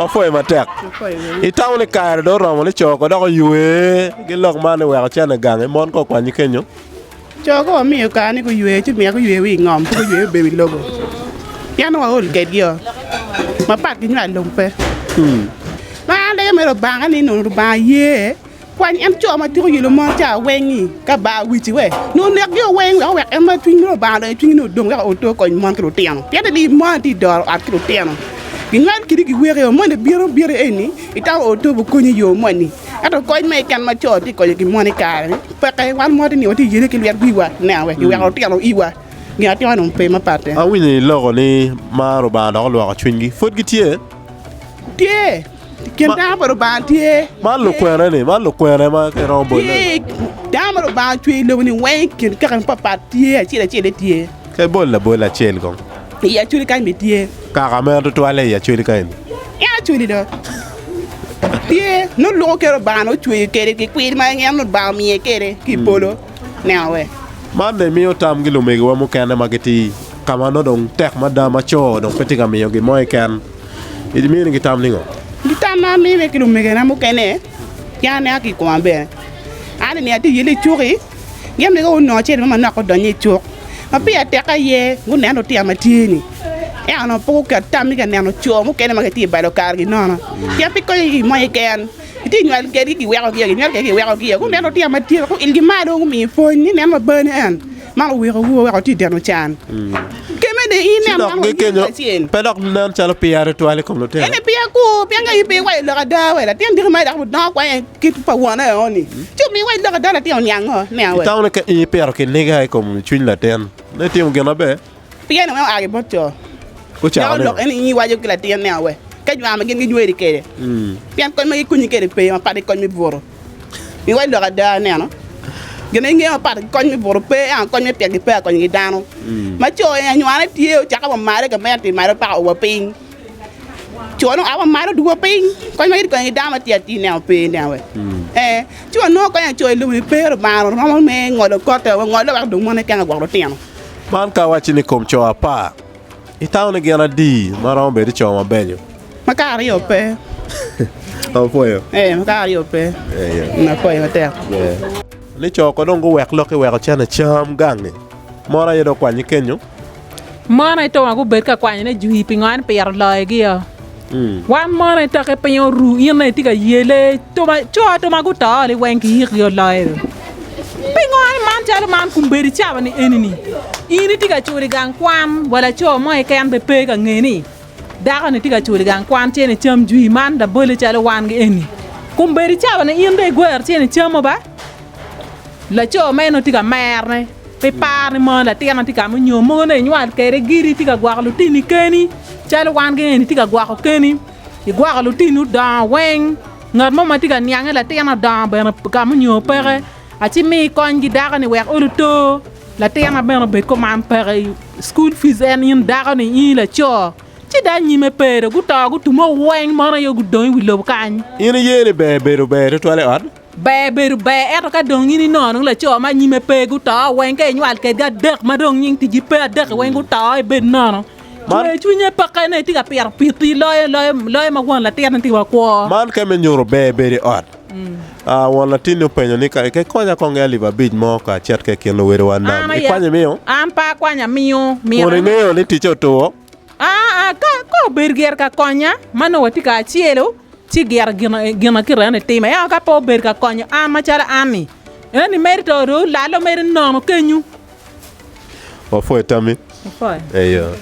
Wapwoyo matek. Itamo ni kare dong oromo ni co ko dok oywe ki lok man ni weko cene gangi mon ko okwanyi kenyo? Co ka wamiyo kare ni guywe ci myero guywe wi ngom pe guywe obedo i lobo pien nongo waol kedgi-o mapat ki nywal lum pe. Ma an alego mere Lubanga ni nongo Lubanga ye kwany en co ma tiko yelo mon ca weng-ngi ka bar wici we nongo onekgi-o weng wek owek en ma cwiny me Lubanga odonyo i cwinyi ni odong wek oto okony mon ki lutino pien ni mon tye i doro ot ki lutino ginywal kidi giweki-o moni bino bino eni itamo oto okonyi i yo moni. Ento kony ma keken ma co tye ka konyo ki mon i kare-ni peke. Wan mo tye ni watye ka yelle ki lwet wiwa neno wek giweko lutino iwa gin atima dong pe mapatte. Awinyo iloko ni mar Lubanga dok olwoko cwinygi. Pwod gitye? Tye. I kin dano pa Lubanga tye. Man lukwene-ni, man lukwene ma kiromo bole. Tye. Dano ma Lubanga ocweyo i lobo-ni weng i kin kaka mapapat tye, acel acel-le tye. Ka ibol labol acel kong. I Acholi kany bene tye. Kaka meno tutwalle i Acholi kany-ni. En Acholi do. Tye, nongo lwoko kit Lubanga nongo ocweyo kwede ki kwir ma en Lubanga omiye kwede ki i polo. Neno we. Man bene miyo tam ki lumegiwa mukene ma gitye ka ma nongo dong tek mada ma co dong pe tye ka miyo gin mo keken. Iminigi tam ningo? Gi tam ma amine ki lumegina mukene, pien aneno ki i koma bene. An eni atye yelle i cuki, gin bene ka gunongo cente mo manok gudonyo i cuk. Ma peya tek aye guneno lutino ma tye-ni, ento onongo pe guket tamgi ka neno co mukene ma gitye ka balo kargi nono pien pe konyo gin mo keken. Gitye ka nywal kwedgi giwekogi, ginywal kwedgi giwekogi. Guneno lutino ma tye wek guilgi malo gumiyo pwony ni nen mabane en man owekowu oweko wutye ka deno can. Keme ni in Ci nen dok man wa gikenyo kacel. pe dok nen calo pira tutwal i kom lutino. Ene pira kur pien ka in pe iwaco lok ada wa latin diki ma dok odongo kwanya Kit pa won aye ni, ci omiyo wac lok ada latin oniang ngo? Niang we. Itamo ni ka in ipito kiniga i kom cwiny latin, nongo itimo gin maber? Pien weng oa ki bot co. Gucako Dako ni lok ngo? en in iwaco ki latin niang we, ka jwang ma gin ginyweri kwede. Pien kony ma gikonyi kwede pe mapat ki kony me buto. Iwac lok ada neno. Gin ma ingeyo mapat ki kony me buto pe, ento kony me pito pe akonyo ki dano. Ma co anywane tye ocako wa malo gamente malo paka owa piny. Co nongo a wa malo dwogo piny, kony ma gitye ka konyo ki dano ma tye atir neno pe neno we. Ee, ci wanongo kony aco i lobo-ni pe Lubanga romo me ngolo kotte wa ngolo wek dong mon keken ogwok lutino. Man ka awacci ni kom co apar, itamo ni gin adi ma romo bedo co mabeco? Makato aryo pe. Apwoyo. Ee, makato aryo pe. Apwoyo matek. Ni co ko dong guwek lok i weko cene cam gangi, mon aye dong okwanyi kenyo. Mon aye to wa gubed ka kwanyone jwi pingo en piro loyogi-o. Wan mon aye toke piny oru in aye itye ka yele co to ma guto liweng ki yikgi oloyo. Pingo en man calo man kombeddi cawa ni eni-ni in itye ka culo i gang kwan wa laco mo keken bene pe ka nge ni dako-ni tye ka culo i gang kwan cene cam jwi man labole calo wan gi eni kombeddi cawa ni in dong igwero cene camo ba. Laco meno tye ka merne pi par ni mono latinna tye ka ma onyo mono inywal kwede giri tye ka gwoko lutini keni calo wan gin eni tye ka gwoko keni igwoko lutini odongo weng ngat mo ma tye ka niange latin odongo bene ka ma onyo peke aci mi kony ki dako ni wek olo to latinna bene obed kuman peke cukul pic en in dako ni in laco ci dong anyime pe dong guto gutumo weng mono aye gudong i wi lobo kany. In iye ni ber bedo ber tutwal i ot? Ber bedo ber, ento ka dong in inongo dong laco ma nyime pe guto weng ka inywal kedgi adek ma dong nying ticgi pe adek-ki weng guto ibed nono. Man- Cwer cwinye peke ne itye ka pito piti loyo loyo loyo ma won latinne tye wa kwo. Man ka me nyuto ber bedo i ot. Ah, won latinni openyo ni ka ikonya kong ki alip abic mo ka acit ka i kin luwedowa An nam. aye Ikwanyo imiyo? an pe akwanyo amiyo Kun mito ingeyo ni ticce otwo. Aa ka ka obedo gire ka konya ma nongo watye kacelo ci gire gin ma kite eni time ento ka pe obedo ka konyo an macalo an-ni eni mere to dong olalo mere nono kenyu. Wapwoyo tammi. Apwoyo. Eyo.